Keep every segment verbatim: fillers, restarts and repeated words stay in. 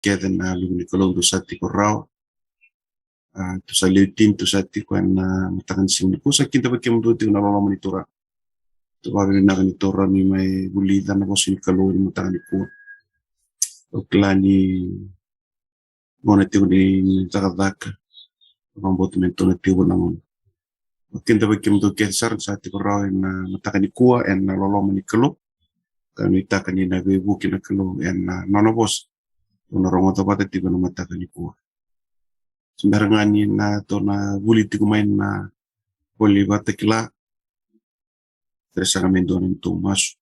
kece na luve ni Kalou dou sa tiko rawa. A, dou sa lewe tini dou sa tiko ena mataka ni siga nikua. Sa kidavaki kemudou tiko na loloma ni Turaga. Dou vakavinavinaka ni dou rawa ni mai vulica na vosa ni Kalou ena mataka nikua. Au kila ni gauna tiko ni cakacaka, vakabauta me dou na tiko na gauna. Au kidavaki kemudou kece sara ni sa tiko rawa ena mataka nikua ena loloma ni Kalou. Ka nuitaka ni na veivuke na Kalou ena nona vosa. Dou na rogoca vata tiko ena mataka nikua. Se bera ga ni na dou na vuli tiko mai na iVola Vakatakila, kerea saka me dua na neitou masu.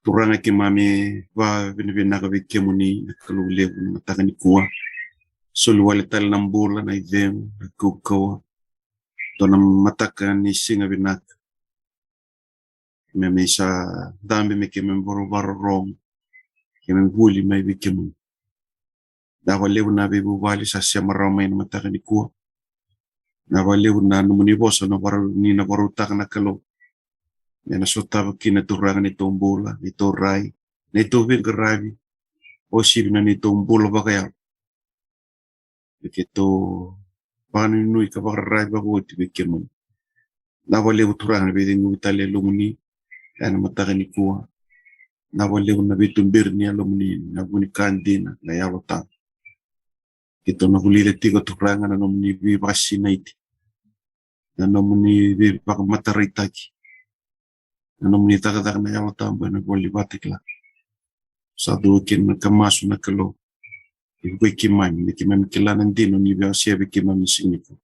Turaga, keimami vakavinavinaka vei kemuni na Kalou levu ena mataka nikua. Soli wale tale na bula, na icegu, na kaukauwa. Dua na mataka ni siga vinaka. Keimami sa dabe me keimami vakarorogo, keimami vuli mai vei kemuni. Vinaka vakalevu na veivuvale sa sema rawa mai ena mataka nikua. Vinaka vakalevu na nomuni vosa na vakarau, ni na vakarautaka na Kalou. Me na sotava kina Turaga na neitou bula, neitou rai, neitou veiqaravi, uasivi na neitou bula vakayalo. Me keitou vakanuinui ka vakararavi vakaoti vei kemuni. Vinaka vakalevu Turaga na veicegu tale e yalomuni ena mataka nikua. Vinaka vakalevu na veituberi ni yalomuni, na vu ni ka dina, na Yalo Tabu. Keitou na vulica tiko Turaga na nomuni veivakasinaiti, na nomuni veivakamataraitaki, na nomuni cakacaka na Yalo Tabu ena iVola Vakatakila. Sa cuva kina na ka masu na Kalou. Iko vei keimami, me keimami kila na dina ni veiwasei vei keimami ena siga nikua.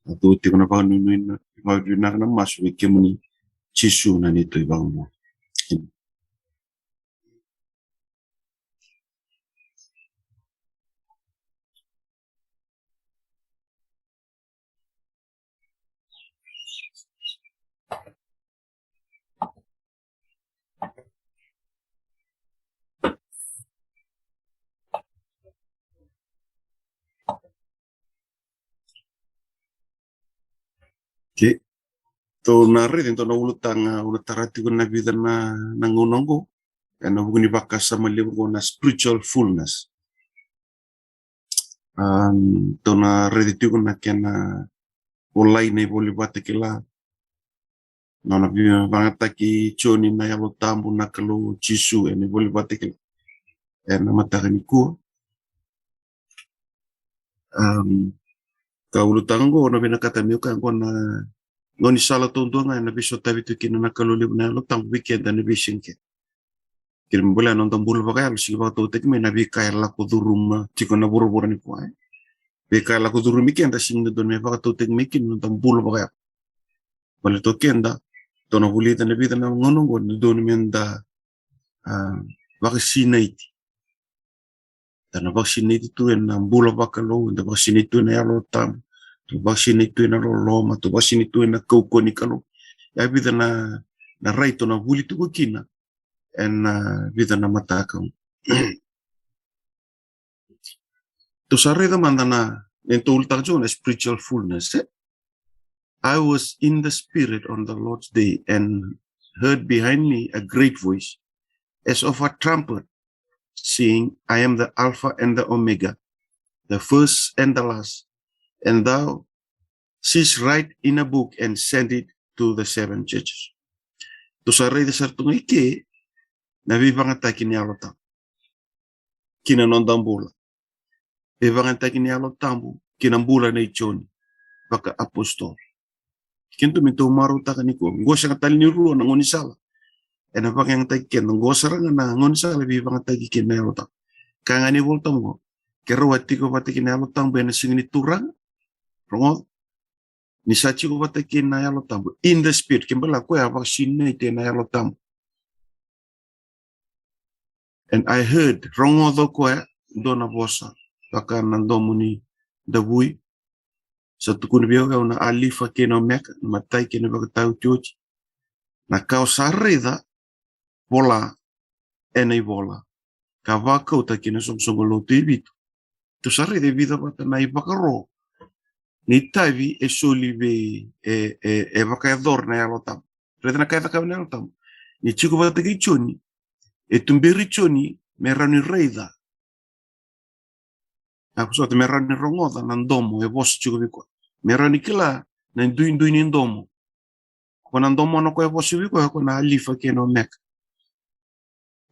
Sa cuva tiko na vakanuinui, na vakavinaka na masu vei kemuni, Jisu na neitou iVakabula. Emeni. Okay. Tou na raica, tou na ulutaga, au na tara tiko na vica na, na gauna oqo. Ena vuku ni vakasama levu oqo na spiritual fullness. Am, tou na raica tiko na kena volai na iVola Vakatakila. Nona vakayagataki Joni na Yalo Tabu na Kalou, Jisu, ena iVola Vakatakila ena mataka nikua. Am, ka ulutaga oqo, au na vinakata meu kaya oqo na gaunisala taudua ga ena veisotavi tu kina na Kalou levu na Yalo Tabu vei keda ena veisiga kece. Kena ibalebale na noda bula vakayalo sega ni vakatautaki mai na veika e lako curuma tiko na vuravura nikua, e. Veika e lako curumi keda sega ni dodonu me vakatautaki mai kina na noda bula vakayalo. Baleta o keda, tou na vulica na vica na gauna oqo ni dodonu meda, a, vakasinaiti. Da na vakasinaiti tu ena bula vakalou, da vakasinaiti tu ena Yalo Tabu, da vakasinaiti tu ena loloma, da vakasinaiti tu ena kaukauwa ni Kalou. Ia vica na, na rai tou na vuli tiko kina ena, a, vica na mataka. Tou sa raica mada na, na tou ulutaga tiko na spiritual fullness, e? I was in the Spirit on the Lord's day and heard behind me a great voice, as of a trumpet, saying, I am the Alpha and the Omega, the first and the last, and thou seest write in a book and send it to the seven churches. Tou sa raica sara tu ga i ke na veivakayagataki ni Yalo Tabu ki na noda bula. Veivakayagataki ni Yalo Tabu ki na bula nei Joni, vakaapositolo. Keitou me tou marautaka nikua. Oqo sega tale ni rua na gaunisala ena vakayagataki keda. Oqo sara ga na gaunisala e veivakayagataki kina na Yalo Tabu. Kaya ga na iVola Tabu oqo, keirau a tiko vata kei na Yalo Tabu ena siga ni Turaga. Rogoca, ni sa tiko vata kei na Yalo Tabu, in the Spirit, kena ibalebale o koya a vakasinaiti ena Yalo Tabu. And I heard, rogoca o koya, dua na vosa vaka na domo ni davui, sa tukuna vei au, au na Alifa kei na Omeka, na imatai kei na ivakataotioti. Na ka au sa raica vola ena ivola ka vakauta ki na soqosoqo lotu e vitu. Tou sa raica e vica vata na ivakaro ni itavi e soli vei, e, e, e vakayacora na Yalo Tabu. Raica na ka e cakava na Yalo Tabu. Ni tiko vata kei Joni, e tuberi Joni me rawa ni raica A vosota me rawa ni rogoca na domo e vosa tiko vei koya. Me rawa ni kila na duidui ni domo. Ko na domona ko e vosa vei koya, ko na Alifa kei na Omeka.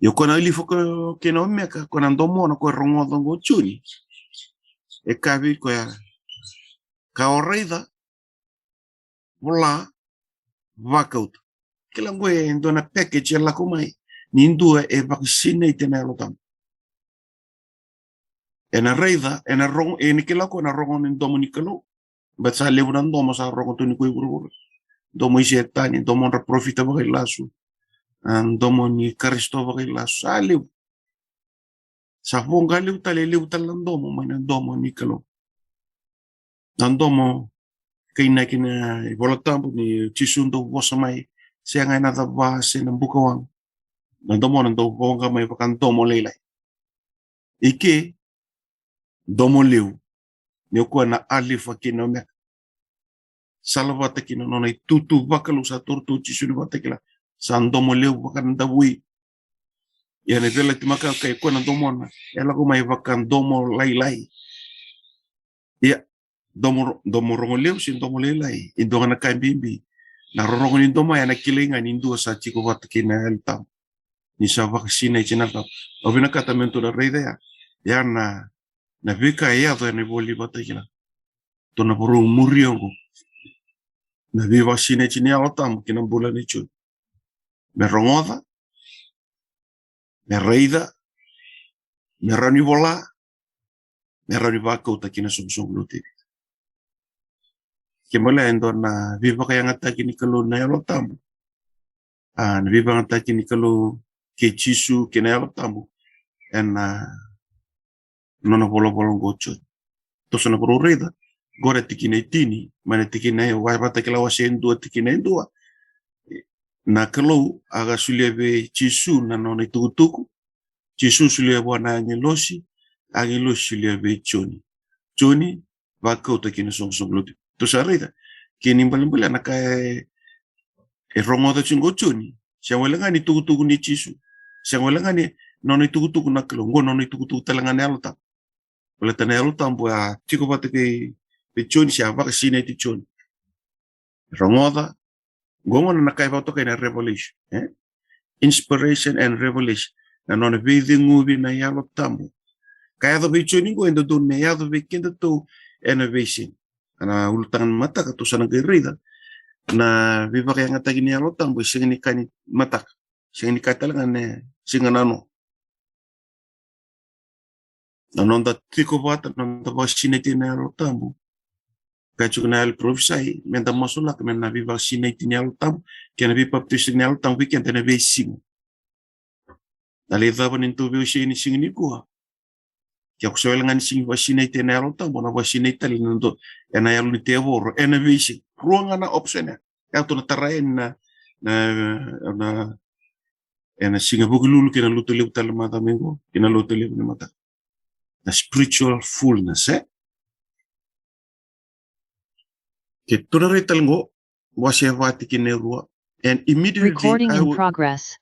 Io, ko na Alifa ko, kei na Omeka, ko na domona ko e rogoca qo o Joni. E kaya vei koya, ka o raica, vola, vakauta. Kila qo e dua na package e lako mai ni dua e vakasinaiti ena Yalo Tabu. Ena raica, ena rogo, ena kila ko na rogo ni domo ni Kalou. Baleta sa levu na domo sa rogo tu ni ko i vuravura. Domo i Setani, domo dra parofita vakailasu. A, domo ni Karisito vakailasu. Sa levu. Sa voqa levu tale, levu tale na domo mai na domo ni Kalou. Na domo kainaki na iVola Tabu ni Jisu dau vosa mai, sega ena cava se na bukawaqa. Na domo na dau voqa mai vakadomo lailai. I ke, domo levu. Ni o koya na Alifa kei na Omeka. Salavata kina nona itutu vakalou sa torotou Jisu ni Vakatakila. Sa domo levu vakadavui. Ia na veiyalayalati makawa e kaya ko na domona e lako mai vakadomo lailai. Ia, domo, domo rogo levu se domo lailai, e dua ga na ka bibi. Na rorogo ni domo ya na kilai ga ni dua sa tiko vata kei na Yalo Tabu. Ni sa vakasinaiti ena Yalo Tabu. Au vinakata me tou na raica ya. Ya na, na veika e yaco ena iVola ni Vakatakila. Tou na vakarau muria oqo. Na veivakasinaiti ni Yalo Tabu ki na bula nei Joni. Me rogoca, me raica, me rawa ni vola, me rawa ni vakauta ki na soqosoqo lotu. Ke male e dua na veivakayagataki ni Kalou na Yalo Tabu. A, na veivakayagataki ni Kalou kei Jisu kei na Yalo Tabu. Ena nona volavola qo o Joni. Toso na vakarau raica, qo na tikina e tini, mai na tikina e, Vakatakila wase e dua tikina e dua. Na Kalou a ka solia vei Jisu na nona itukutuku. Jisu solia vua na agilosi, agilosi solia vei Joni. Joni, vakauta ki na soqosoqo lotu. Tou sa raica, kena ibalebale na ka e, e rogoca tiko o Joni. Sega wale ga ni tukutuku ni Jisu. Sega wale ga ni nona itukutuku na Kalou. Qo nona itukutuku tale ga na Yalo Tabu. Baleta na Yalo Tabu a tiko vata kei, kei Joni se a vakasinaiti Joni. Rogoca, qo gona na ka e vakatokai na revelation, e? Inspiration and revelation. Na nona veiceguvi na Yalo Tabu. Ka yaco vei Joni qo e dodonu me yaco vei kedatou ena veisiga. Ena ulutaga ni mataka tou sa na qai raica na veivakayagataki ni Yalo Tabu e sega ni ka ni mataka. Sega ni ka tale ga ni siga nanoa. Na noda tiko vata, na noda vakasinaiti ena Yalo Tabu. Ka tiko na yalo parofisai, meda masulaka mai na veivakasinaiti ni Yalo Tabu kei na veipapitaisotaki ni Yalo Tabu vei keda ena veisiga. Na lai cava ni tou veiwasei ni siga nikua. Ke o sa wale ga ni sega ni vakasinaiti ena Yalo Tabu, na vakasinaiti tale ena dua, ena yalo ni tevoro, ena veisiga. Rua ga na option ya. Ia tou na tarai ena, na, na, ena siga Vukelulu kei na lotu levu tale macawa mai qo, kei na lotu levu ni mataka. Na spiritual fullness, e? Ke tou na rai tale qo, wase va tikina e rua. And immediately Recording I in wa- progress.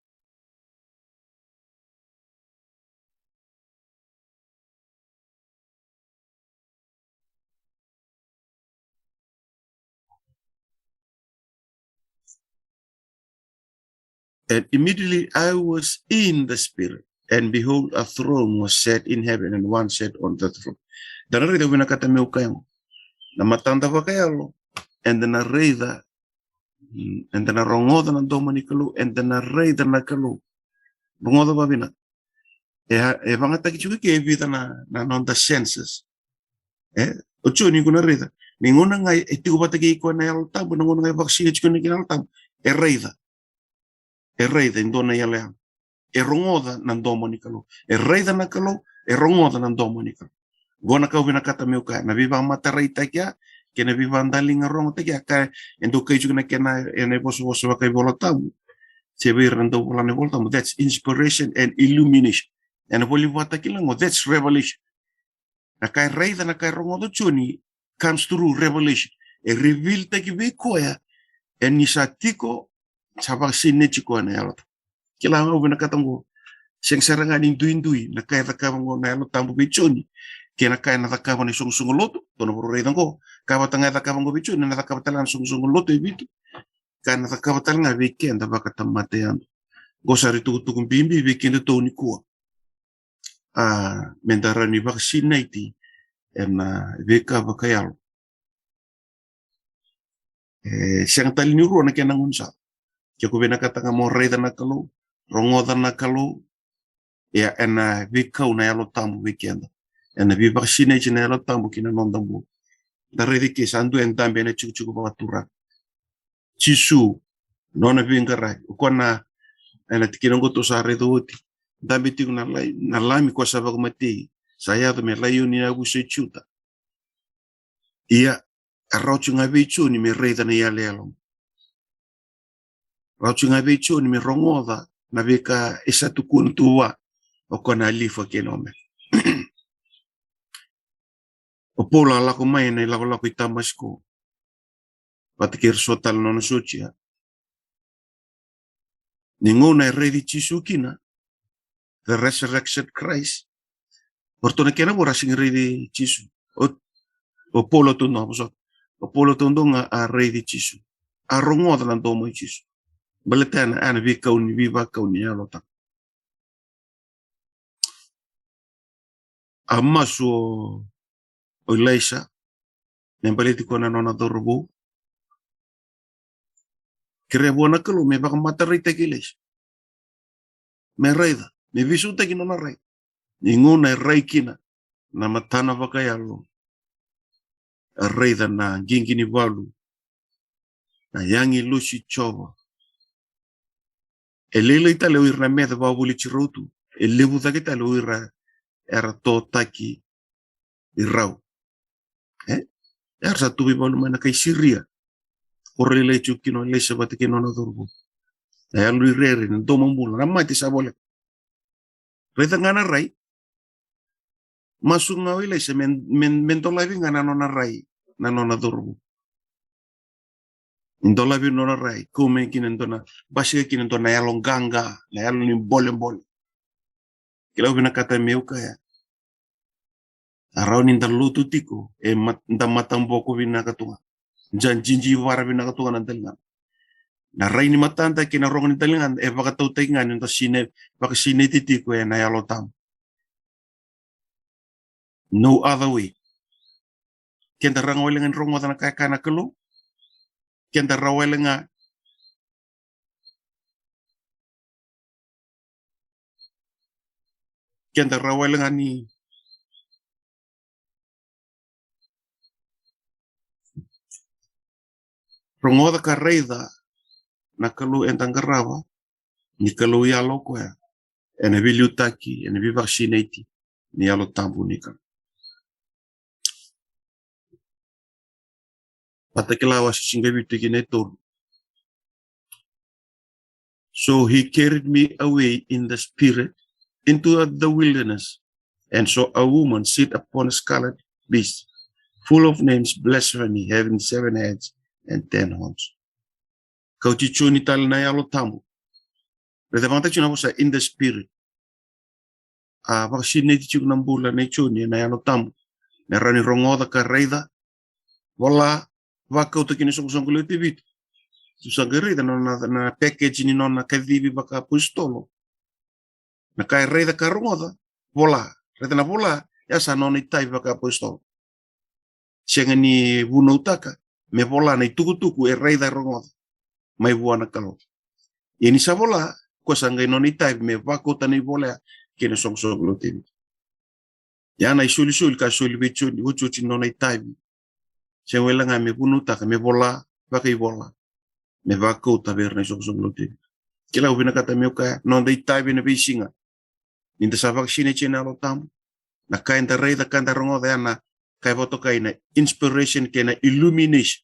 And immediately I was in the Spirit, and behold, a throne was set in heaven, and one sat on the throne. Da na raica, au vinakata meu kaya qo. Na matada vakayalo, eda na raica, mm, eda na rogoca na domo ni Kalou, eda na raica na Kalou. Rogoca vavinaka. E, e vagataki tiko ke e vica na, na noda senses. E, o Joni qo na raica. Ni gauna ga e tiko vata kei koya na Yalo Tabu, na gauna ga e vakasinaiti tiko kina na Yalo Tabu. E raica. E raica e dua na iyaloyalo. E rogoca na domo ni Kalou. E raica na Kalou, e rogoca na domo ni Kalou. Qo na ka au vinakata meu kaya, na veivamataraitaki ya, kei na veivadaliga rogotaki ya, ka e dau kai tiko na kena, ena ivosavosa vakaivolatabu. Se vei ira na dau vola na ivolatabu, that's inspiration and illumination. Ena vola ni Vakatakila qo, that's revelation. Na ka e raica, na ka e rogoca o Joni comes through revelation. E reveal-taki vei koya, e ni sa tiko, sa vakasinaiti koya na Yalo Tabu. Kila ga au vinakata qo, sega sara ga ni duidui na ka e cakava qo na Yalo Tabu vei Joni. Kei na ka ena cakava na isoqosoqo lotu, tou na varo raica qo. Ka vata ga e cakava qo vei Joni, ena cakava tale ga na isoqosoqo lotu e Viti. Ka ena cakava tale ga vei keda vakatamata yadua. Qo sa itukutuku bibi vei kedatou nikua. A, meda rawa ni vakasinaiti ena veika vakayalo. E sega tale ni rua na kena gaunisala. Ke ko vinakata ga mo raica na Kalou, rogoca na Kalou, ia ena veikau na Yalo Tabu vei keda. Ena veivakasinaiti na Yalo Tabu ki na noda bula. Da raica ke sa dua e dabe ena tikotiko vakaturaga. Jisu, nona veiqaravi. O koya na, ena tikina qo tou sa raica oti. Dabe tiko na lai-, na Lami ko sa vakamatei. Sa yaco me laioni na yavusa i Juta. Ia, a rawa tiko ga vei Joni me raica na iyaloyalo. Rawa tiko ga vei Joni me rogoca na veika e sa tukuna tu vua o koya na Alifa kei na Omeka. O Paula a lako mai ena ilakolako i Tamasiko vata kei ira so tale na nona sotia. Ni gauna e raici Jisu kina, the resurrected Christ. O ratou na kena vo ra sega ni raici Jisu. O, o Paula taudua, vosota. O Paula taudua ga a raici Jisu. A rogoca na domo i Jisu. Baleta ya na, ya na veikau ni, veivakau ni Yalo Tabu. A masu o, o Ilaisa me baleti koya na nona cauravou. Kerea vua na Kalou me vakamataraitaki Ilaisa, me raica, me veisautaki nona rai. Ni gauna e rai kina na matana vakayalo, a raica na qiqi ni valu, na yagi losi Jiova. E lailai tale o ira na meca vakavoliti rau tu. E levu cake tale o ira era totaki rau. E? Era sa tu veivalu mai na kai Siria. Ko ra lailai tiko kina o Ilaisa vata kei na nona cauravou. Na yalo ni rere, na domobula, na mate sa voleka. Raica ga na rai. Masu ga o Ilaisa me, me, me dolavi ga na nona rai na nona cauravou. Ni dolavi na nona rai, kau mai kina dua na, basika kina dua na yalo qaqa, na yalo ni bolebole. Kila, au vinakata meu kaya, a rawa ni da lotu tiko, e mat-, da mataboko vinaka tu ga. Da jijivara vinaka tu ga na daligada. Na rai ni matada kei na rogo ni daligada e vakatautaki ga ni da sina, vakasinaiti tiko ena Yalo Tabu. No other way. Keda rawa wale ga ni rogoca na ka e kaya na Kalou. Keda rawa wale ga, keda rawa wale ga ni rogoca ka raica na Kalou eda qarava, ni Kalou Yalo o koya, ena veiliutaki, ena veivakasinaiti ni Yalo Tabu ni Kalou. Vakatakila wase tinikavitu kei na tolu. So he carried me away in the spirit into the wilderness, and saw a woman sit upon a scarlet beast, full of names, blasphemy, having seven heads and ten horns. Kauti Joni tale na Yalo Tabu. Raica vakamatata tiko na vosa in the spirit. A vakasinaiti tiko na bula nei Joni ena Yalo Tabu. Me rawa ni rogoca ka raica, vola, vakauta kina isoqosoqo lewe vitu. Tou sa qai raica na, na, na package ni nona kacivi vakaapositolo. Na ka e raica ka rogoca, vola. Raica na vola, ya sa nona itavi vakaapositolo. Sega ni vunautaka, me vola na itukutuku e raica e rogoca mai vua na Kalou. Ia ni sa vola, ko sa qai nona itavi me vakauta na ivola ya kei na isoqosoqo lewe vitu. Ia na isolisoli ka soli vei Joni, otioti ni nona itavi. Sega wale ga me vunautaka, me vola, vakaivola. Me vakauta vei ira na isoqosoqo lewe vitu. Kila, au vinakata meu kaya, noda itavi ena veisiga. Ni da sa vakasinaiti ena Yalo Tabu. Na ka eda raica, ka eda rogoca, ya na ka e vakatokai na inspiration kei na illumination.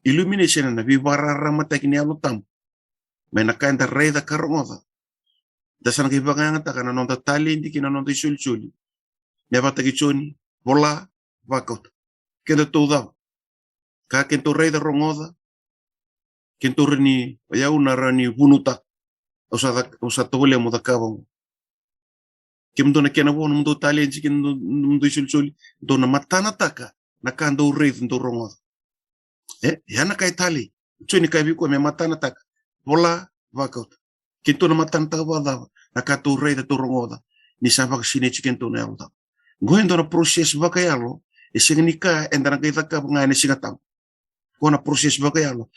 Illumination na veivakararamataki ni Yalo Tabu. Mai na ka eda raica ka rogoca. Da sa na qai vakayagataka na noda taledi kei na noda isolisoli. Me vakataki Joni, vola, vakauta. Kedatou cava? Ka kedatou raica, rogoca. Kedatou rawa ni, o yau na rawa ni vunautaka. Au sa cak-, au sa tovolea mo cakava qo. Kemudou na kena vo, nomudou talenti kei nomudou isolisoli, dou na matanataka na ka dou raica, dou rogoca. E, ia na ka e talei. Joni kaya vei koya me matanataka. Vola, vakauta. Keitou na matanataka vakacava? Na ka tou raica, tou rogoca. Ni sa vakasinaiti kedatou na Yalo Tabu. Qo e dua na process vakayalo, e sega ni ka eda na qai cakava ga ena Siga Tabu. Qo na process vakayalo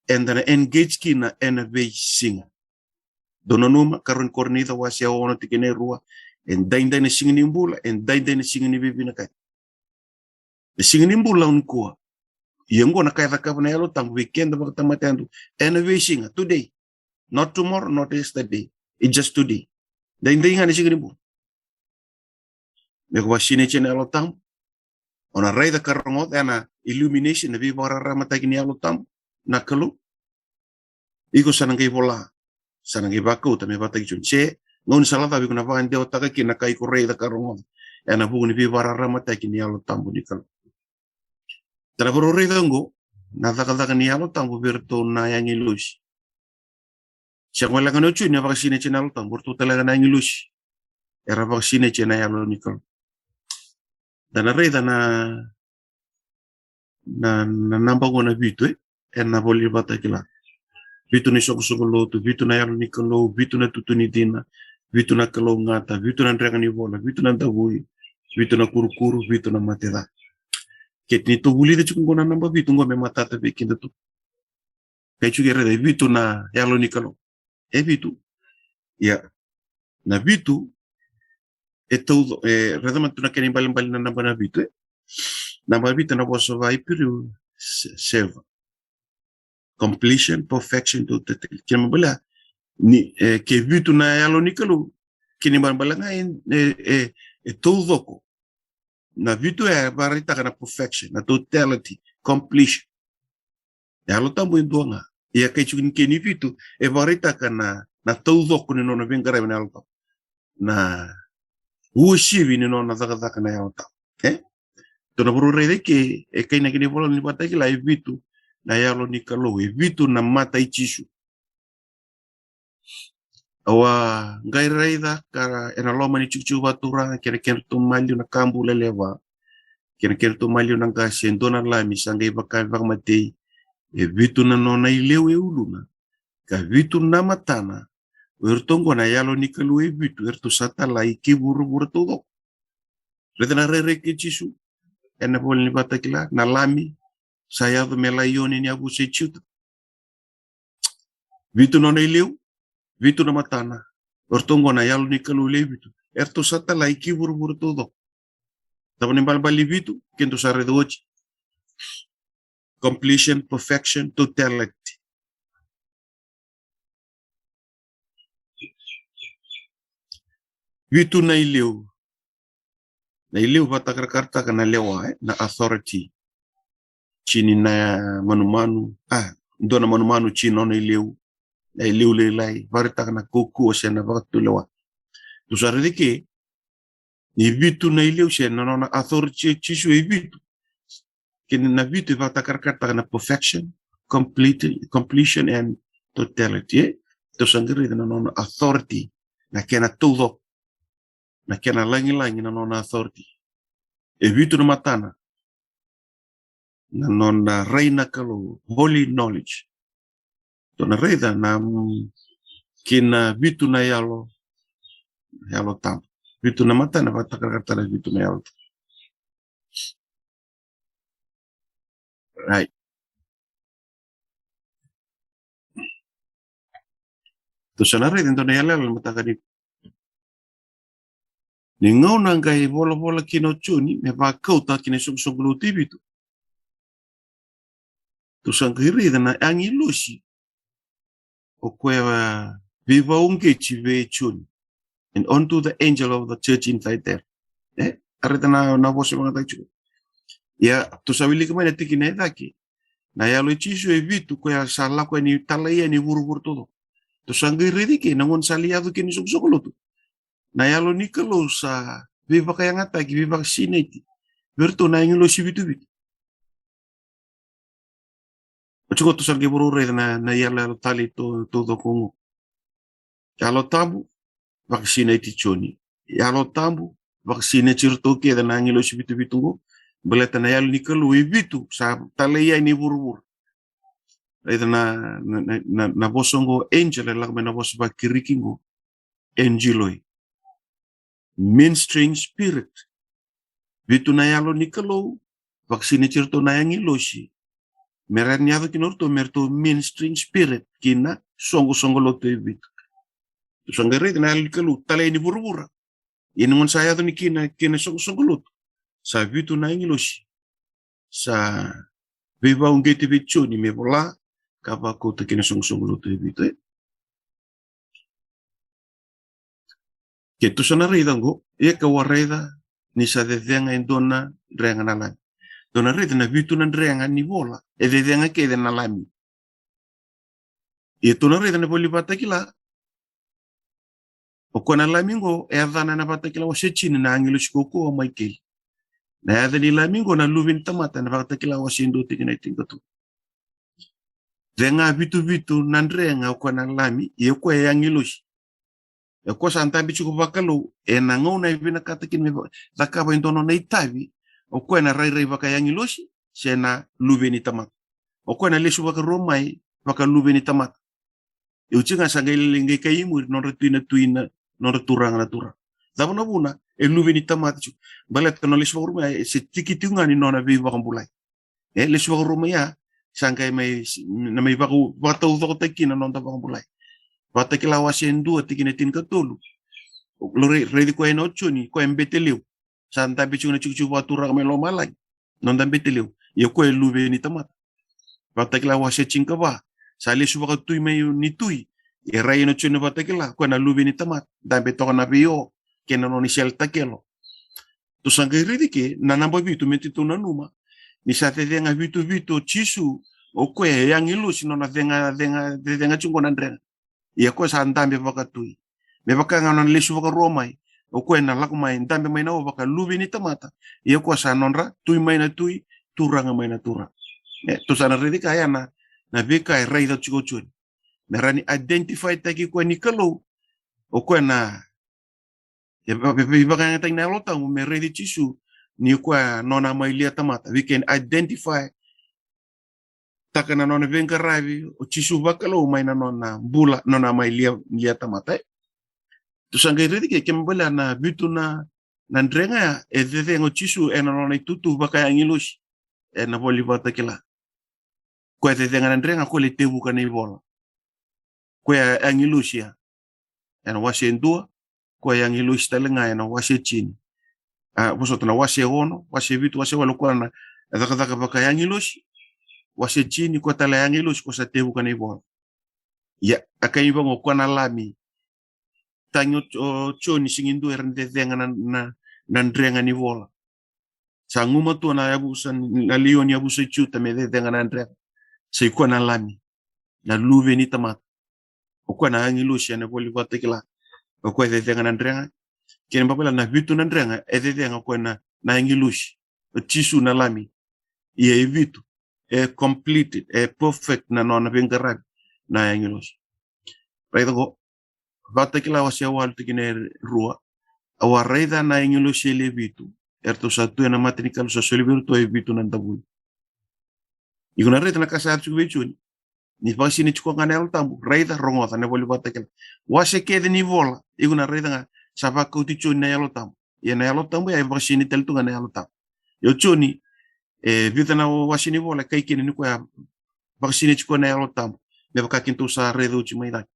eda na engage kina ena veisiga. Dou nanuma, karua ni Korinica wase e ono tikina e rua, e daidai na siga ni bula, e daidai na siga ni veivinakati. E siga ni bula nikua. Ia qo na ka e cakava na Yalo Tabu vei keda vakatamata yadua ena veisiga, today. Not tomorrow, not yesterday. It's just today. Daidai ga na siga ni bula. Me ko vakasinaiti ena Yalo Tabu, o na raica ka rogoca ena illumination, na veivakararamataki ni Yalo Tabu na Kalou. Iko sa na qai vola, sa na qai vakauta me vakataki Joni. Se gauna sa lako vei iko na vakadewataka kina na ka iko raica ka rogoca ena vuku ni veivakararamataki ni Yalo Tabu ni Kalou. Eda na vakarau raica qo na cakacaka ni Yalo Tabu vei iratou na agilosi. Se gole ga o Joni e vakasinaiti ena Yalo Tabu, o ratou tale ga na agilosi era vakasinaiti ena Yalo ni Kalou. Eda na raica na, na, na naba qo na vitu, e? Ena ivola ni Vakatakila. Vitu na isoqosoqo lotu, vitu na Yalo ni Kalou, vitu na tutu ni dina, vitu na kalougata, vitu na drega ni vola, vitu na davui, vitu na kurukuru, vitu na mate ca. Ke ni tou vulica tiko qo na naba vitu qo me matata vei kedatou. Kaya tiko e raica e vitu na Yalo ni Kalou. E vitu. Ia. Na vitu, e tauco-, e, raica mada tu na kena ibalebale na naba na vitu, e. Naba vitu na vosa vakaIperiu, se-, seva. Completion, perfection, totality. Kena ibalebale, ni, e, ke vitu na Yalo ni Kalou, kena ibalebale ga e, e, e, e taucoko. Na vitu e vakaraitaka na perfection, na totality, completion. Na Yalo Tabu e dua ga. Ia kaya tiko ni kena ivitu e vakaraitaka na, na taucoko ni nona veiqaravi na Yalo Tabu. Na uasivi ni nona cakacaka na Yalo Tabu. E? Tou na vakarau raica ke, e kaya na kena ivola ni Vakatakila e vitu na Yalo ni Kalou, e vitu na mata i Jisu. Au a qai raica ka ena loma ni tikotiko vakaturaga kei na kedratou maliu na ka bula e levu, kei na kedratou maliu na qase, e dua na lami sa qai vaka, vakamatei, e vitu na nona ileu e uluna, ka vitu na matana. O iratou qo na Yalo ni Kalou e vitu, eratou sa talai ki vuravura taucoko. Raica na rairai kei Jisu ena ivola ni Vakatakila, na lami sa yaco me laioni ni yavusa i Juta. Vitu nona ileu, vitu na matana. O ratou qo na Yalo ni Kalou lewe vitu. Eratou sa talai ki vuravura taucoko. Cava na ibalebale ni vitu? Kedatou sa raica oti. Completion, perfection, totality. Vitu na ileu. Na ileu vakatakarakarataka na lewa, e, na authority. Tini na manumanu, a, dua na manumanu tini nona ileu. Na ileu lailai, vakaraitaka na kaukauwa se na vakatulewa. Tou sa raica ke, ni vitu na ileu se na nona authority o Jisu e vitu. Kei na vitu e vakatakarakarataka na perfection, complete, completion and totality, e? Tou sa qai raica na nona authority, na kena taucoko, na kena lagilagi na nona authority. E vitu na matana, na nona rai na Kalou, holy knowledge. Tou na raica na, mm, kei na vitu na yalo, yalo tabu. Vitu na matana vakatakarakarataka na vitu na yalo tabu. Right. Tou sa na raica e dua na iyaloyalo ni mataka ni, ni gauna qai volavola kina o Joni me vakauta kina isoqosoqo lotu e vitu. Tou sa qai raica na agilosi o koya veivakauqeti vei Joni. And unto the angel of the church in Thyatira. E, a raica na, na vosa vakayagataki tiko. Ia, tou sa wilika mai na tikina e cake. Na yalo i Jisu e vitu koya sa lako yani, talai yani vuravura taucoko. Tou sa qai raica ke na gauna sa lai yaco kina isoqosoqo lotu, na yalo ni Kalou sa veivakayagataki, veivakasinaiti vei iratou na agilosi vitu vitu. Oti qo tou sa qai vakarau raica na, na iyaloyalo talei taucoko qo. Yalo tabu, vakasinaiti Joni. Yalo Tabu, vakasinaiti iratou kece na agilosi vitu vitu qo, baleta na Yalo ni Kalou e vitu sa talai yani vuravura. Raica na, na, na, na, na vosa qo angel, e lako mai na vosa vaKirisi qo, angeloi. Ministering spirit. Vitu na Yalo ni Kalou, vakasinaiti iratou na agilosi. Me rawa ni yaco kina o ratou me ratou ministering spirit ki na soqosoqo lotu e vitu. Tou sa qai raica na Yalo ni Kalou talai yani vuravura. Ia ni gauna sa yaco yani kina, kina soqosoqo lotu, sa vitu na agilosi sa veivakauqeti vei Joni me vola ka vakauta kina soqosoqo lotu e vitu, e. Ke tou sa na raica qo, ia ka'u a raica ni sa cecega e dua na drega na Lami. Tou na raica na vitu na drega ni vola e cecega kece na Lami. Ia tou na raica na iVola Vakatakila, o koya na Lami qo e yacana ena Vakatakila wase tini na agilosi kaukaua o Maikeli. Na yaca ni Lami qo na Luve ni tamata ena Vakatakila wase dua tikina e tinikatolu. Cega vitu vitu na drega o koya na Lami, ia o koya e agilosi. O koya sa dabe tiko vakalou, ena gauna e vinakata kina me va-, cakava e dua na nona itavi, o koya na rairai vakaagilosi se na luve ni tamata. O koya na lesu vakarua mai vakaluve ni tamata. E oti ga sa qai lailai qai kai muri nodra tui na tui, na nodra turaga na turaga. Cava na vuna? E luve ni tamata tiko. Baleta na lesu vakarua mai e se tiki tiko ga ni nona veivakabulai. E lesu vakarua mai ya, sa qai mai, na mai vaka-, vakataucokotaki kina na noda vakabulai. Vakatakila wase dua tikina e tinikatolu. Lo rai-, raici koya ena o Joni, koya e bete levu. Sa dabe tiko na tikotiko vakaturaga mai lomalagi, noda bete levu. Ia o koya e luve ni tamata. Vakatakila wase tinikava, sa lesu vakatui mai ni tui. E rai ena o Joni Vakatakila, koya na luve ni tamata, dabe toka na veio kei na nona isele takelo. Tou sa qai raici ke na naba vitu, me tou nanuma ni sa cecega vitu vitu o Jisu, o koya e agilosi nona cega, cega, cecega tiko na drega. Ia o koya sa dabe vakatui. Me vaka ga nona lesu vakarua mai, o koya na lako mai dabe mai na o vakaluve ni tamata. Ia o koya sa nodra tui mai na tui, turaga mai na turaga. E, tou sa na raici ka ya na, na veika e raica tiko o Joni. Me rawa ni identify taki koya ni Kalou, o koya na e va-, va-, va-, vakayagataki na Yalo Tabu me raici Jisu ni koya nona mai lia tamata. We can identify taka na nona veiqaravi o Jisu vakalou mai na nona bula, nona mai lia, lia tamata, e. Tou sa qai raici ke, ke me baleta na vitu na, na drega ya, e cecega o Jisu ena nona itutu vakaagilosi ena iVola Vakatakila. Koya e cecega na drega, koya e tevuka na ivola. Koya e agilosi ya ena wase dua, koya e agilosi tale ga ena wase tini. A, vosota, na wase ono, wase vitu, wase walu, koya na cakacaka vakaagilosi. Wase tini, koya tale e agilosi, koya sa tevuka na ivola. Ia, a kai vaqo, koya na Lami. Tagi o, o Joni, sega ni dua era cecega na, na, na drega ni vola. Sa gumatua na yavusa, na lewe ni yavusa i Juta me cecega na drega. Sa i koya na Lami, na luve ni tamata. O koya na agilosi ena iVola Vakatakila. O koya e cecega na drega. Kena ibalebale na vitu na drega e cecega o koya na, na agilosi. O Jisu na Lami. Ia e vitu. E completed, e perfect na nona veiqaravi na agilosi. Raica qo, Vakatakila wase walu tikina e rua. Au a raica na agilosi e lewe vitu, eratou sa tu ena mata ni Kalou, sa soli vei iratou e vitu na davui. Iko na raica na ka sa yaco tiko vei Joni. Ni vakasinaiti koya ga na Yalo Tabu, raica, rogoca na iVola Vakatakila. Wase kece ni vola, iko na raica ga, sa vakauti Joni na Yalo Tabu. Ia na Yalo Tabu ya e vakasinaiti tale tu ga na Yalo Tabu. Ia o Joni, e vica na wase ni vola e kai kina ni koya vakasinaiti koya na Yalo Tabu. Me vaka keitou sa raica oti mai cake.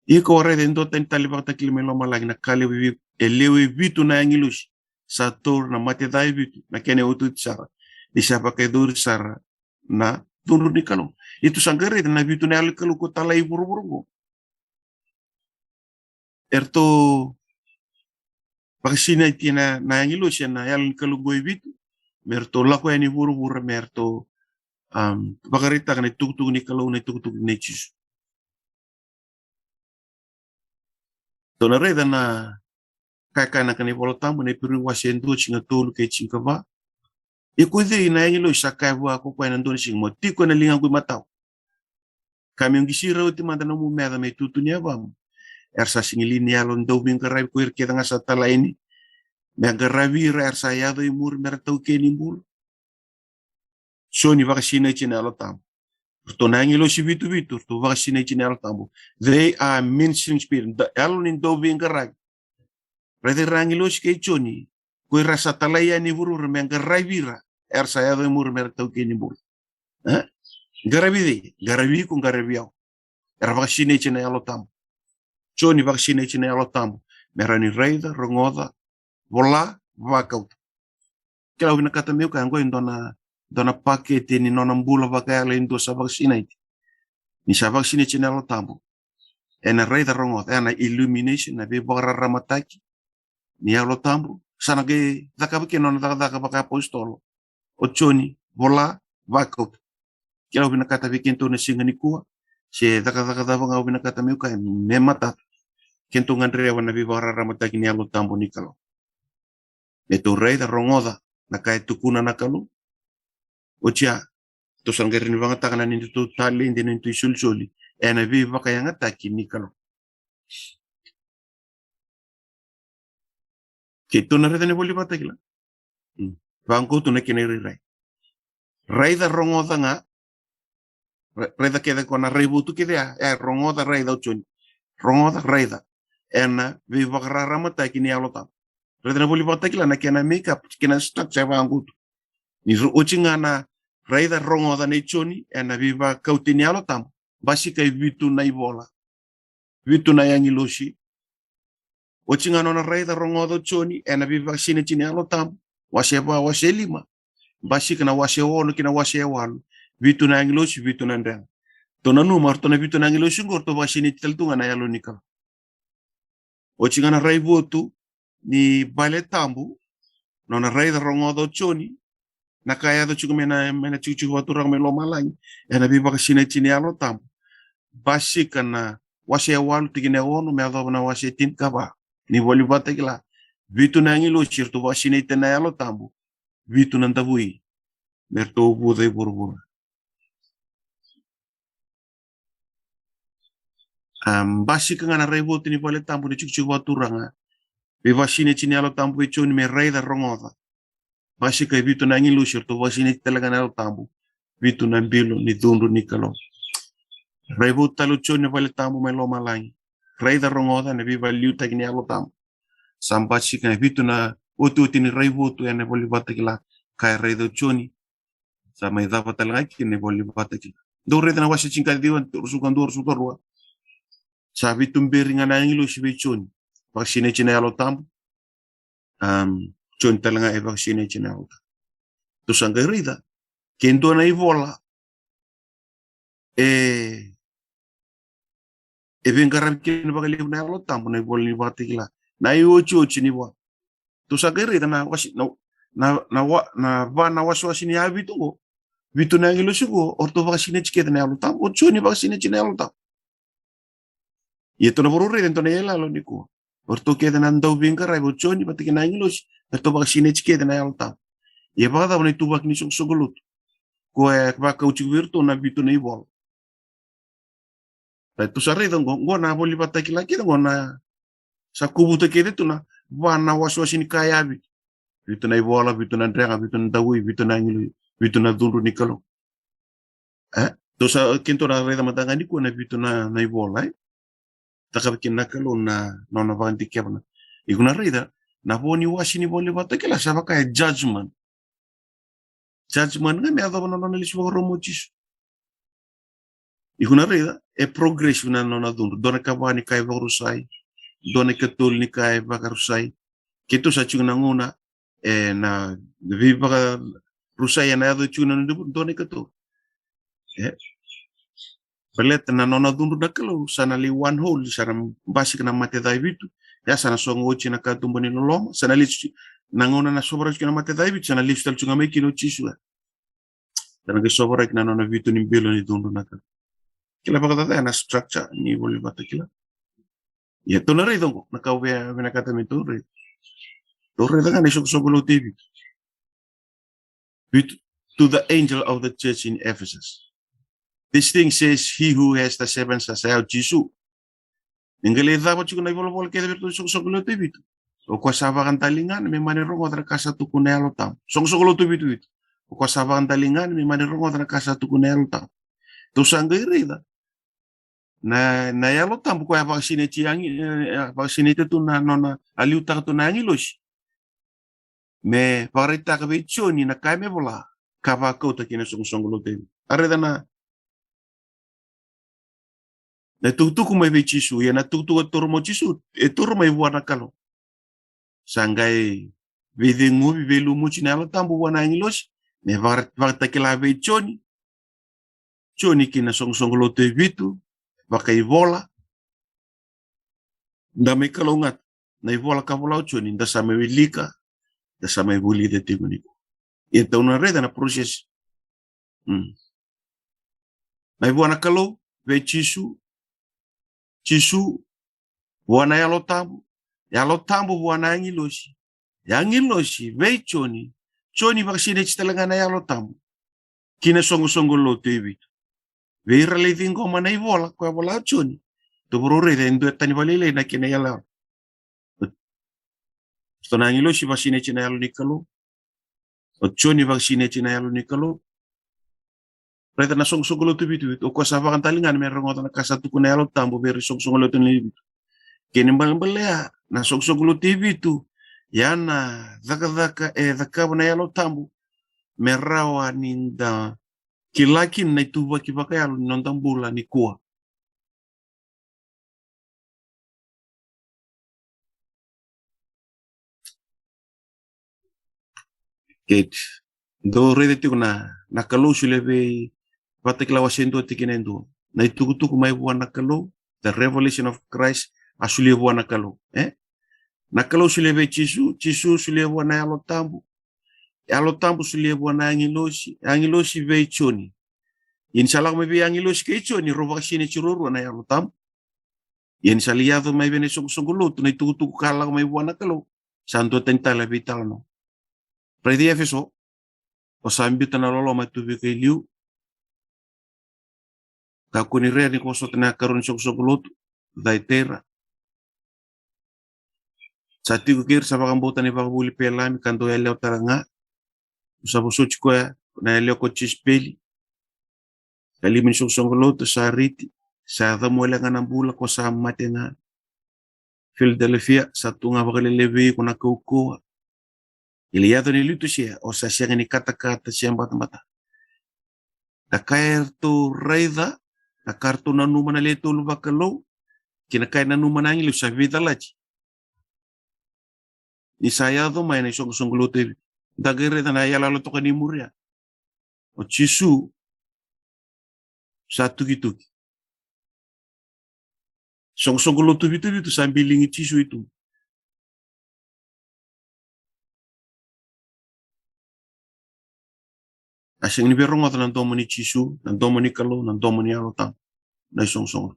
Ia ka'u a raica e dua tani tale vakatakila mai lomalagi, na ka lewe vi-, e lewe vitu na agilosi. Sa taura na mate ca e vitu, na kena iotioti sara. Ni sa vakayacori sara na cudru ni Kalou. Ia tou sa qai raica na vitu na yalo ni Kalou ko talai vuravura qo. Eratou vakasinaiti na, na agilosi ena yalo ni Kalou qo e vitu, me ratou lako yani vuravura, me ratou, am, vakaraitaka na itukutuku ni Kalou, na itukutuku nei Jisu. Tou na raica na ka e kaya na iVola Tabu, na Iperiu wase e dua, tikina tolu kei tinikava. Ia ko cei na agilosi sa kaya vua ko koya ena dua na siga, mo tiko ena ligaqu imatau, ka meu qisi rauti mada na nomu meca me itutu ni yavamu, era sa sega li ni yalo dauveiqaravi ko ira kece ga sa talaini me qaravi ira era sa yaco i muri me ra taukei ni bula. Joni vakasinaiti ena Yalo Tabu. Ratou na agilosi vitu vitu, ratou vakasinaiti ena Yalo Tabu. They are ministering spirit. Da, yalo ni dauveiqaravi. Raica ira na agilosi kei Joni, ko ira sa talai yani vuravura me qaravi ira era sa yaco i muri me ra taukei ni bula. E? Qaravi cei? Qaravi iko, qaravi au. Era vakasinaiti ena Yalo Tabu. Joni vakasinaiti ena Yalo Tabu. Me rawa ni raica, rogoca, vola, vakauta. Kila, au vinakata meu kaya qo e dua na, dua na pakete ni nona bula vakayalo e dua sa vakasinaiti. Ni sa vakasinaiti ena Yalo Tabu, ena raica, rogoca, ena illumination, na veivakararamataki ni Yalo Tabu. Sa na qai cakava kina nona cakacaka vakaapositolo o Joni, vola, vakauta. Kila, au vinakata vei kedatou na siga nikua, se cakacaka cava ga au vinakata meu kaya, me matata, kedatou gadreva na veivakararamataki ni Yalo Tabu ni Kalou. Me tou raica, rogoca na ka e tukuna na Kalou. Oti ya, tou sa qai rawa ni vakayagataka na neitou taledi, na neitou isolisoli ena veivakayagataki ni Kalou. Keitou na raica na iVola Vakatakila. Mm. Vaqo tu na kena irairai. Raica, rogoca ga. Ra-, raica kece, ko na raivotu kece ya. E, rogoca, raica o Joni. Rogoca, raica. Ena veivakararamataki ni Yalo Tabu. Raica na iVola Vakatakila na kena makeup, kena structure vaqo tu. Ni ro-, oti ga na raica, rogoca nei Joni ena veivakauti ni Yalo Tabu. Basika e vitu na ivola. Vitu na agilosi. Oti ga nona raica, rogoca o Joni ena veivakasinaiti ni Yalo Tabu. Wase va, wase lima. Basika na wase ono ki na wase walu. Vitu na agilosi, vitu na drega. Tou nanuma, ratou na vitu na agilosi qo, ratou vakasinaiti tale tu ga na Yalo ni Kalou. Oti ga na raivotu ni vale tabu, nona raica, rogoca o Joni na ka e yaco tiko mai na, mai na tikotiko vakaturaga mai lomalagi, ena veivakasinaiti ni Yalo Tabu. Basika na wase walu, tikina e ono me yacova na wase tinikava ni iVola Vakatakila. Vitu na agilosi eratou vakasinaiti ena Yalo Tabu. Vitu na davui me ratou uvuca i vuravura. A, basika ga na raivotu ni vale tabu ni tikotiko vakaturaga. Veivakasinaiti ni Yalo Tabu vei Joni me raica, rogoca. Basika e vitu na agilosi eratou vakasinaiti tale ga na Yalo Tabu. Vitu na bilo ni cudru ni Kalou. Raivotu tale o Joni na vale tabu mai lomalagi. Raica, rogoca na veivakaliutaki ni Yalo Tabu. Sa basika e vitu na otioti ni raivotu ena iVola Vakatakila ka e raica o Joni. Sa mai cava tale ga kina na iVola Vakatakila. Dou raica na wase tinikaciwa, ruasagavulu ka dua, ruasagavulu ka rua. Sa veituberi ga na agilosi vei Joni. Vakasinaiti ena Yalo Tabu. Am, Joni tale ga e vakasinaiti ena Yalo Tabu. Tou sa qai raica, ke dua na ivola e, e veiqaravi kina vakalevu na Yalo Tabu, na iVola ni Vakatakila. Na iotioti ni ivola. Tou sa qai raica na wase, na, na, na wa-, na va na wasewase ni yavitu qo. Vitu na agilosi qo, o ratou vakasinaiti kece ena Yalo Tabu, o Joni vakasinaiti ena Yalo Tabu. Ia tou na vakarau raica e dua na iyaloyalo nikua. O ratou kece na dauveiqaravi, o Joni vata kei na agilosi, eratou vakasinaiti kece ena Yalo Tabu. Ia vakacava na ituvaki ni soqosoqo lotu? Ko e vakau tiko vei iratou na vitu na ivola. Ia tou sa raica qo, qo na iVola Vakatakila kece qo na sa kovuta kece tu na va na wasewase ni ka yavitu. Vitu na ivola, vitu na drega, vitu na davui, vitu na agilosi, vitu na cudru ni Kalou. E? Tou sa, kedatou na raica mada ga nikua na vitu na, na ivola, e? Cakava kina na Kalou na, na nona vakadikeva na. Iko na raica, na vo ni wase ni iVola Vakatakila sa vaka e judgment. Judgment ga me yacova na nona lesu vakarau mai o Jisu. Iko na raica, e progressive na nona cudru. Dua na ikava ni ka e vakarusai, dua na ikatolu ni ka e vakarusai. Keitou sa tiko na gauna, e, na veivakarusai ena yaco tiko na noda, dua na ikatolu. E? Baleta na nona cudru na Kalou, sa na lai one whole, sa na basika na mate ca e vitu. Ia sa na sogo oti na katuba ni loloma, sa na lesu, na gauna na sovaraki tiko na mate ca e vitu, sa na lesu tale tiko ga mai kina o Jisu, e. Sa na qai sovaraki na nona vitu ni bilo ni cudru na Kalou. Kila vakacava na structure ni iVola Vakatakila. Ia tou na raica qo, na ka au via vinakata me tou raica. Tou raica ga na isoqosoqo lotu e vitu. Vitu, to the angel of the church in Ephesus. This thing says he who has the seven stars, sa o Jisu. Ni qai lai cava tiko na ivolavola kece vei iratou na soqosoqo lotu e vitu. O koya sa vakadaligana me mani rogoca na ka sa tukuna na Yalo Tabu. Soqosoqo lotu e vitu, vitu. O koya sa vakadaligana me mani rogoca na ka sa tukuna na Yalo Tabu. Tou sa qai raica na, na Yalo Tabu koya vakasinaiti agi-, e, e, vakasinaiti tu na nona a liutaka tu na agilosi me vakaraitaka vei Joni na ka me vola, ka vakauta kina soqosoqo lotu e vitu. A raica na, na tukutuku mai vei Jisu, ia na tukutuku e toro mai o Jisu, e toro mai vua na Kalou. Sa qai veiceguvi, veilumuti na Yalo Tabu vua na agilosi me vaka-, vakatakila vei Joni. Joni kina soqosoqo lotu e vitu, vakaivola. Da mai kalougata na ivola ka vola o Joni, da sa mai wilika, da sa mai vulica tiko nikua. Ia tou na raica na process. Mm. Mai vua na Kalou vei Jisu, Jisu vua na Yalo Tabu, Yalo Tabu vua na agilosi, agilosi vei Joni, Joni vakasinaiti tale ga na Yalo Tabu kina soqosoqo lotu e vitu. Vei ira lai ciqoma na ivola koya vola o Joni, tou vakarau raica e dua e tani vakalailai na kena iyaloyalo. Sto na agilosi vakasinaiti na Yalo ni Kalou. O Joni vakasinaiti na Yalo ni Kalou. Raica na soqosoqo lotu e vitu, vitu. O koya sa vakadaligana me rogoca na ka sa tukuna na Yalo Tabu vei ira na soqosoqo lotu e vitu. Kena ibalebale ya, na soqosoqo lotu e vitu, ia na cakacaka e cakava na Yalo Tabu me rawa ni da kila kina na ituvaki vakayalo ni noda bula nikua. Keti. Dou raica tiko na, na Kalou solia vei Vakatakila wase dua tikina e dua. Na itukutuku mai vua na Kalou, the revelation of Christ, a solia vua na Kalou. E? Na Kalou solia vei Jisu, Jisu solia vua na Yalo Tabu. Yalo Tabu solia vua na agilosi, agilosi vei Joni. Ia ni sa lako mai vei agilosi kei Joni, rau vakasinaiti ruarua na Yalo Tabu. Ia ni sa lai yaco mai vei na isoqosoqo lotu na itukutuku ka lako mai vua na Kalou, sa dua tani tale na veitalanoa. Raici Efeso, o sa biuta na loloma e tu vei iko e liu. Kakua ni rere ni ko vosota na ikarua ni soqosoqo lotu, Thaitira. Sa tiko kei ira sa vakabauta na ivakavuvuli pe Lami ka dau yalewa tale ga. Sa vosoti koya na yalewa ko Jisipeli. Ka lima ni soqosoqo lotu, Sariti, sa yacamu wale ga na bula, ko sa mate ga. Filadelifia, sa tu ga vakalailai vei iko na kaukauwa. Ia ni yaco ni Leotisia, o sa sega ni katakata se batabata. Na ka eratou raica, na ka eratou nanuma na lewe tolu vakalou, kei na ka e nanuma na agilosi sa veicalati. Ni sa yaco mai na isoqosoqo lotu e vitu, da qai raica na iyaloyalo toka ni muria. O Jisu sa tukituki. Soqosoqo lotu vituvitu sa biligi Jisu i tuba. A sega ni via rogoca na domo ni Jisu, na domo ni Kalou, na domo ni Yalo Tabu na isoqosoqo.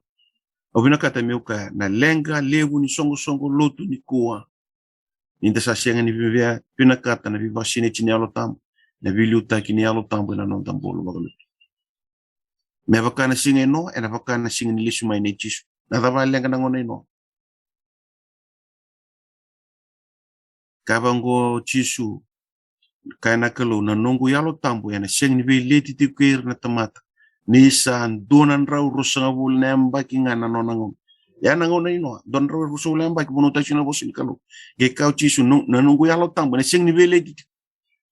Au vinakata meu kaya na leqa levu ni soqosoqo lotu nikua, ni da sa sega ni via vinakata na veivakasinaiti ni Yalo Tabu, na veiliutaki ni Yalo Tabu ena noda bula vakalotu. Me vaka na siga i Noa, ena vaka na siga ni lesu mai nei Jisu. Na cava a leqa na gauna i Noa? Kaya vaqo o Jisu, kaya na Kalou, na noqu Yalo Tabu ena sega ni veileti tiko kei ira na tamata, ni sa dua na drau ruasagavulu na yabaki ga na nona gauna. Ia na gauna i Noa, dua na drau ruasagavulu na yabaki, vanua tasi na vosa ni Kalou. Qai kaya o Jisu, no-, na noqu Yalo Tabu ena sega ni veileti tiko.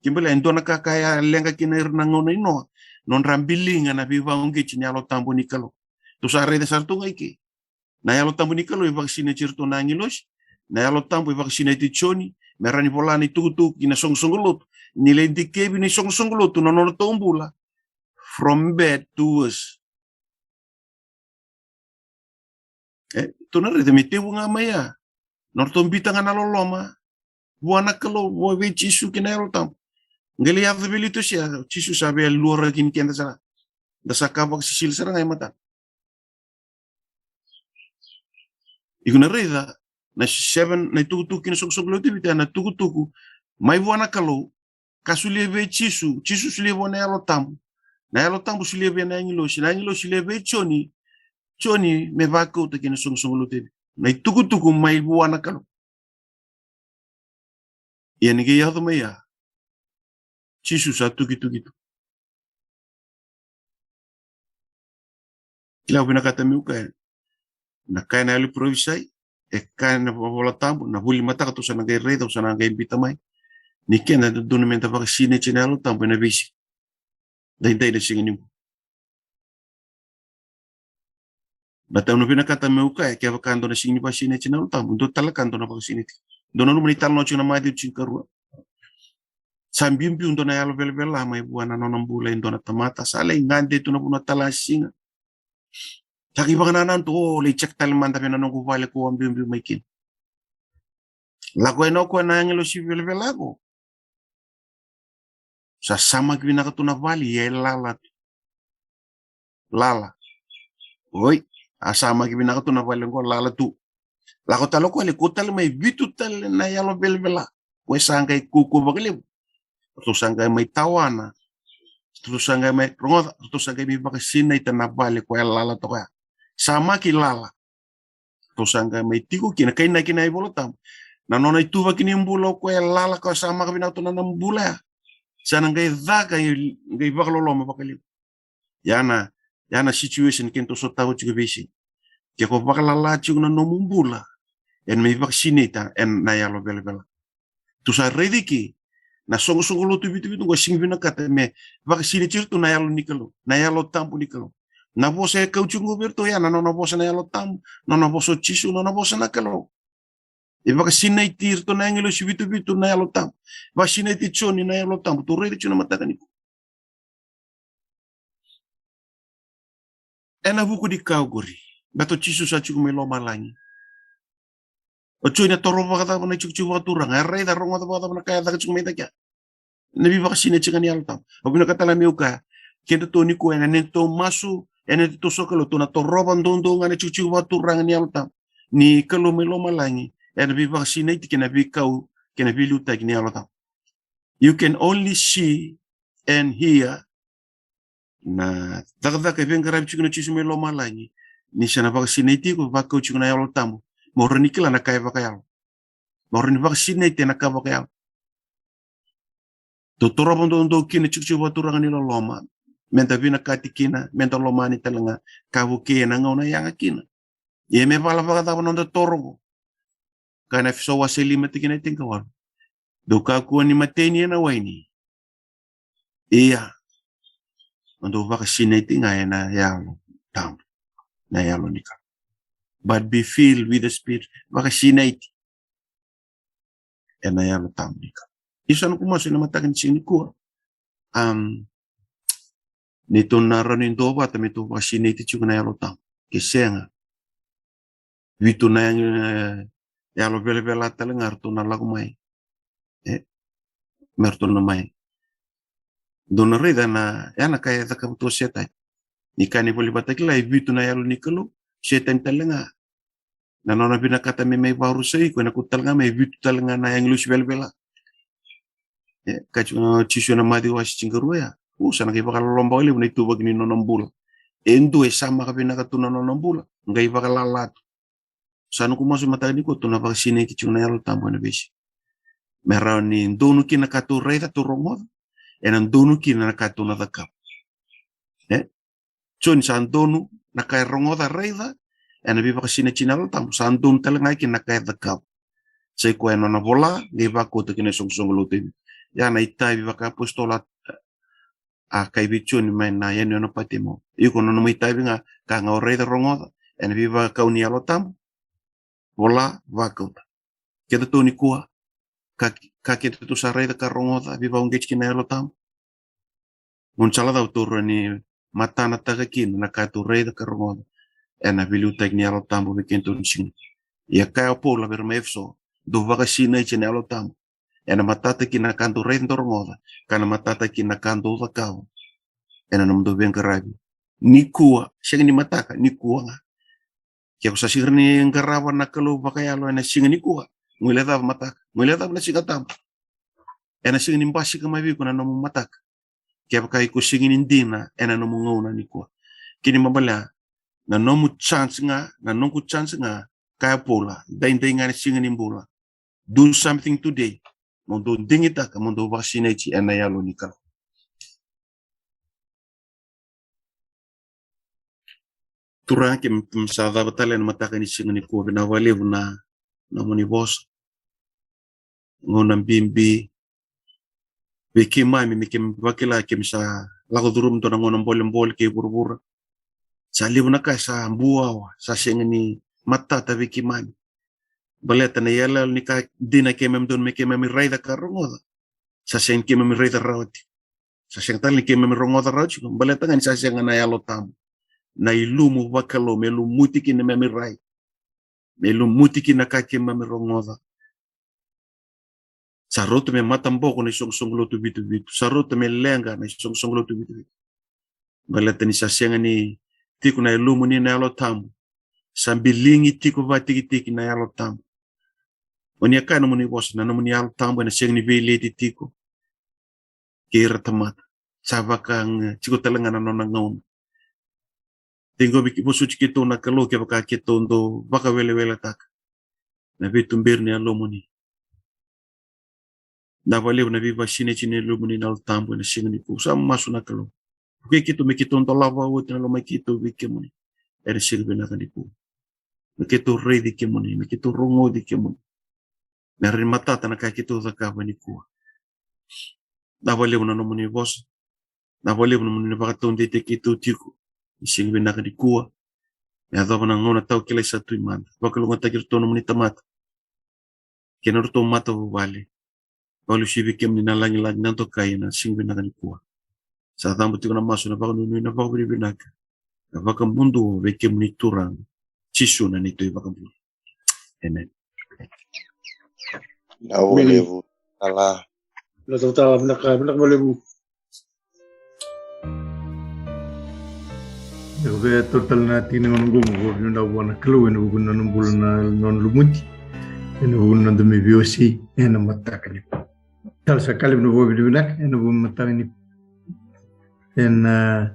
Kena ibalebale e dua na ka ka a leqa kina ira na gauna i Noa, nodra biliga na veivakauqeti ni Yalo Tabu ni Kalou. Tou sa raica sara tu ga i ke. Na Yalo Tabu ni Kalou e vakasinaiti iratou na agilosi. Na Yalo Tabu e vakasinaiti Joni me rawa ni vola na itukutuku ki na soqosoqo lotu, ni lai dikevi na isoqosoqo lotu na nodratou bula from bad to worse. E, tou na raica me tevu ga mai ya, nodratou biuta ga na loloma vua na Kalou, vua vei Jisu kei na Yalo Tabu. Qai lai yaco vei Leotisia, Jisu sa via luaraki ni keda sara. Da sa ka vakasisila sara ga e matana. Iko na raica na seven, na itukutuku ki na soqosoqo lotu e vitu, na tukutuku mai vua na Kalou, ka solia vei Jisu, Jisu solia vua na Yalo Tabu, na Yalo Tabu solia vei na agilosi, na agilosi solia vei Joni, Joni me vakauta ki na soqosoqo lotu e vitu. na itukutuku mai vua na Kalou. Ia ni qai yaco mai ya, Jisu sa tukituki tu. Kila, au vinakata meu kaya, na ka e na yalo ni parovisai, e kaya na iVola Tabu, na vuli mataka tou sa na qai raica, tou sa na qai biuta mai. Ni keda e dodonu meda vakasinaiti ena Yalo Tabu ena veisiga. Daidai na siga ni qo. Baleta au na vinakata meu kaya, kevaka dua na sega ni vakasinaiti ena Yalo Tabu, dua tale ka dua na vakasinaiti. Dou nanuma ni talanoa tiko na Maciu tinikarua. Sa biubiu dua na yalo velavela mai vua na nona bula e dua na tamata, sa lai gade tu na vanua tale ga ni siga. Sa qai vakanananu tu, o, lai check tale mada vei na noqu vale ko a biubiu mai kina. Lako yani o koya na agilosi velavela qo. Sa samaki vinaka tu na vale, ia e lala tu. Lala. Oi, a samaki vinaka tu na vale qo, lala tu. Lako tale o koya, lai kau tale mai vitu tale na yalo velavela. Ko e sa qai kaukaua vakalevu. Ratou sa qai mai tawana. Ratou sa qai mai rogoca, ratou sa qai mai vakasinaita na vale ko e lala toka ya. Samaki, lala. Ratou sa qai mai tiko kina, kainaki na iVola Tabu. Na nona ituvaki ni bula o koya e lala, ka samaka vinaka tu na nona bula ya. Sa na qai caka, qai vakaloloma vakalevu. Ya na, ya na situation keitou sotava tiko e veisiga. Ke ko vakalala tiko na nomu bula, e na mai vakasinaita ena yalo velavela. Tou sa raica ke na soqosoqo lotu vituvitu qo e sega ni vinakata me vakasinaiti iratou na Yalo ni Kalou, na Yalo Tabu ni Kalou. Na vosa e kau tiko qo vei iratou ya na nona vosa na Yalo Tabu, nona vosa o Jisu, nona vosa na Kalou. E vakasinaiti iratou na agilosi vituvitu na Yalo Tabu. Vakasinaiti Joni na Yalo Tabu. Tou raica tiko na mataka nikua. Ena vuku ni ka oqori, baleta o Jisu sa tiko mai lomalagi. O Joni a torova vakacava na itikotiko vakaturaga, a raica, a rogoca vakacava na ka e caka tiko mai cake ya. Na veivakasinaiti ga ni Yalo Tabu. Au vinakata tale meu kaya, kedatou nikua, ena nedatou masu, ena nedatou sokalou, tou na torova doudou ga na itikotiko vakaturaga ni Yalo Tabu ni Kalou mai lomalagi, ena veivakasinaiti kei na veikau kei na veiliutaki ni Yalo Tabu. You can only see and hear na cakacaka e veiqaravi tiko na Jisu mai lomalagi, ni sa na vakasinaiti iko, vakau tiko na Yalo Tabu. Mo rawa ni kila na ka e vakayalo. Mo rawa ni vakasinaiti ena ka vakayalo. Tou torova doudou kina itikotiko vakaturaga ni loloma, meda vinakati kina, meda lomani tale ga, ka vukei ena gauna e yaga kina. Ia me vala vakacava na noda toro qo? Kaya na Efeso wase lima tikina e tinikawalu. Dou kakua ni mateni ena waini. Ia, mo dou vakasinaiti ga ena Yalo Tabu, na Yalo ni Kalou. But be filled with the Spirit. Vakasinaiti ena Yalo Tabu ni Kalou. Isa noqu masu ena mataka ni siga nikua. Am, neitou na rawa ni duavata meitou vakasinaiti tiko na Yalo Tabu. Ke sega, vitu na yalo, e, yalo velavela tale ga ratou na lako mai. E, me ratou na mai. Dou na raica na, ya na ka e cakava tu o Setani. Ni kaya na iVola Vakatakila, e vitu na Yalo ni Kalou, Setani tale ga. Na nona vinakata me mai vakarusai iko, ena kau tale ga mai vitu tale ga na agilosi velavela. E, kaya tiko o Jisu ena Maciu wase tinikarua ya. O, sa na qai vakaloloba vakalevu na ituvaki ni nona bula. E dua e samaka vinaka tu na nona bula, qai vakalala tu. Sa noqu masu mataka nikua tou na vakasinaiti tiko na Yalo Tabu ena veisiga. Me rawa ni donu kina na ka tou raica, tou rogoca. Ena donu kina na ka tou na cakava. E? Joni sa donu na ka e rogoca, raica, ena veivakasinaiti na Yalo Tabu, sa donu tale ga kina na ka e cakava. Sa i koya ena nona vola, qai vakauta kina isoqosoqo lotu e Viti. Ya na itavi vakaapositolo a, a kaya vei Joni mai na yanuyanu o Patimo. Iko na nomu itavi ga, ka ga o raica, rogoca, ena veivakau ni Yalo Tabu, vola, vakauta. Kedatou nikua, ka, ka kedatou sa raica ka rogoca, veivakauqeti kina na Yalo Tabu. Mo ni sa lako cava tou rawa ni matanataka kina na ka tou raica ka rogoca ena veiliutaki ni Yalo Tabu vei kedatou ni siga. Ia kaya o Paula vei ira mai Efeso, dou vakasinaiti ena Yalo Tabu. Ena matata kina na ka dou raica, dou rogoca, ka na matata kina na ka dou cakava ena nomudou veiqaravi. Nikua, sega ni mataka, nikua ga. Ke ko sa sega ni qarava na Kalou vakayalo ena siga nikua, guilecava mataka, guilecava na Siga Tabu. Ena sega ni basika mai vei iko na nomu mataka kevaka iko sega ni dina ena nomu gauna nikua. Kena ibalebale, na nomu chance ga, na noqu chance ga, kaya Paula, daidai ga na siga ni bula. Do something today. Mo dou digitaka, mo dou vakasinaiti ena Yalo ni Kalou. Turaga, keimami sa cava tale ena mataka ni siga nikua, vinaka vakalevu na nomuni vosa. Gauna bibi vei keimami, me keimami vakila keimami sa lako curuma dua na gauna bolebole kei vuravura. Sa levu na ka sa buawa, sa sega ni matata vei keimami. Baleta na iyaloyalo ni ka dina keimami dodonu me keimami raica ka rogoca, sa sega ni keimami raica rawa tiko. Sa sega tale ni keimami rogoca rawa tiko, baleta ga ni sa sega na Yalo Tabu, na ilumu vakalou me lumuti kina na neimami rai, me lumuti kina na ka keimami rogoca. Sa rauta me mataboko na isoqosoqo lotu vituvitu, sa rauta me leqa na isoqosoqo lotu vituvitu. Baleta ni sa sega ni tiko na ilumuni na Yalo Tabu. Sa biligi tiko vakatikitiki na Yalo Tabu. O ni a kaya na nomuni vosa, na nomuni Yalo Tabu ena sega ni veileti tiko kei ira tamata. Sa vaka ga tiko tale ga na nona gauna. Tekivu vosoti keitou na Kalou kevaka keitou dau vakaweleweletaka na veituberi ni Yalomuni. Vinaka vakalevu na veivakasinaiti ni Yalomuni na Yalo Tabu ena siga nikua. Sa masu na Kalou, vukei keitou me keitou dolava oti na lomai keitou vei kemuni ena siga vinaka nikua. Me keitou raici kemuni, me keitou rogoci kemuni. Me rawa ni matata na ka keitou cakava nikua. Vinaka vakalevu na nomuni vosa. Vinaka vakalevu na nomuni vakataudeitaki keitou tiko ena siga vinaka nikua. Me yacova na gauna tawa kilai sa tu e mada. Vakalougatataki iratou na nomuni tamata kei na nodratou matavuvale. Vakalesui vei kemuni na lagilagi, na dokai ena siga vinaka nikua. Sa cabe tiko na masu, na vakanuinui, na vakavinavinaka, na vakamuduo vei kemuni Turaga Jisu, na neitou iVakabula. Emeni. Vinaka vakalevu. Tala. Vinaka, tala, vinaka, vinaka vakalevu. Io, vei au tale na tikina qo, noqu vakavinavinaka vua na Kalou ena vuku ni nona bula, na nona lumuti, ena vuku ni noda mai veiwasei ena mataka nikua. Tale sa ka levu na vakavinavinaka ena vuku ni mataka nikua. Ena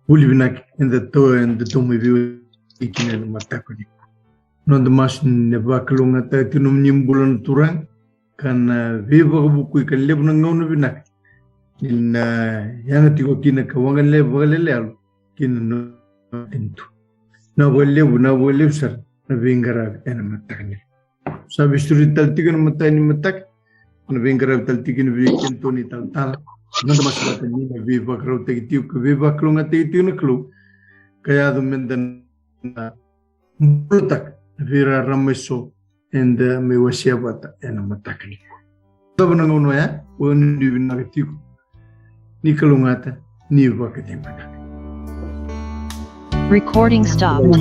vuli vinaka eda tou, eda tou mai veiwasei kina ena mataka nikua. Noda masu ni vakalougatataki tiko na nomuni bula na Turaga, ka na veivakavukui ka levu na gauna vinaka ni na yaga tiko kina ka waqa lelevu, vakaleleyalo kina na noda matanitu. Vinaka vakalevu, vinaka vakalevu sara na veiqaravi ena mataka nikua. Sa veisureti tale tiko ena mataka ni mataka na veiqaravi tale tiko kina vei kedatou na italatala. Noda masu vata ni na veivakarautaki tiko ka veivakalougatataki tiko na Kalou, ka yaco meda na bulataka na veirarama eso eda mai wasea vata ena mataka nikua. Cava na gauna oya, vakanuinui vinaka tiko. Ni kalougata, ni vakacegu vinaka. Recording stopped.